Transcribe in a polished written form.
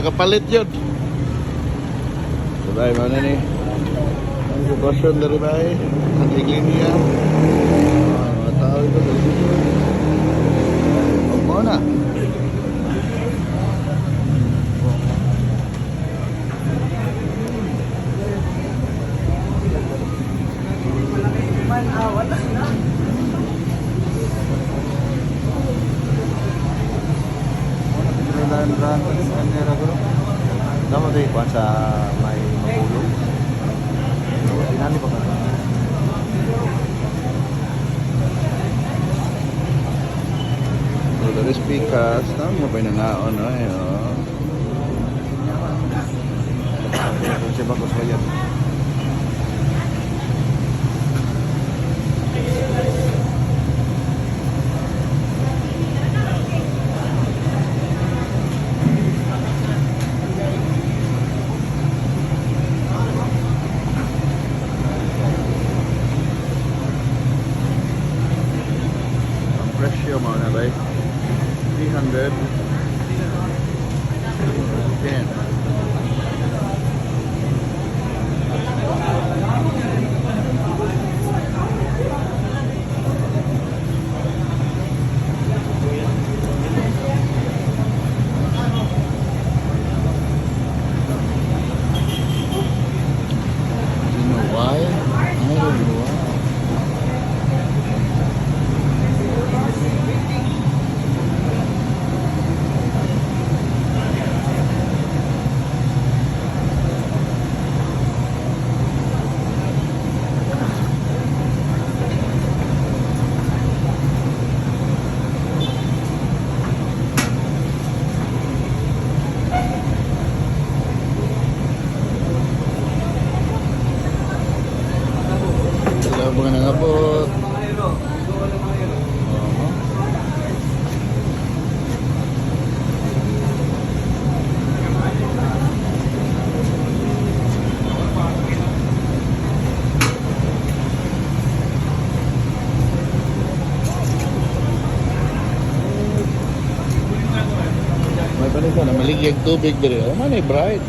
Kapalit yun. So bay, mana ni? Ang sitwasyon dari bay. Ang iglinya. Mga tao ito. Dito. Huwag mo na. Damo to ikuan sa may Mapulong. Dinami pa ka. So, there is pikas. Tama pa yung nangaon, no? Eh, oh. Kung siya bakos pa yan. Ang presyo mo na bay. 300. 10. You know why? I don't know why. Wala mga nangabot. Oo. May panito na maligyag tubig diri. Oh, man ay bright.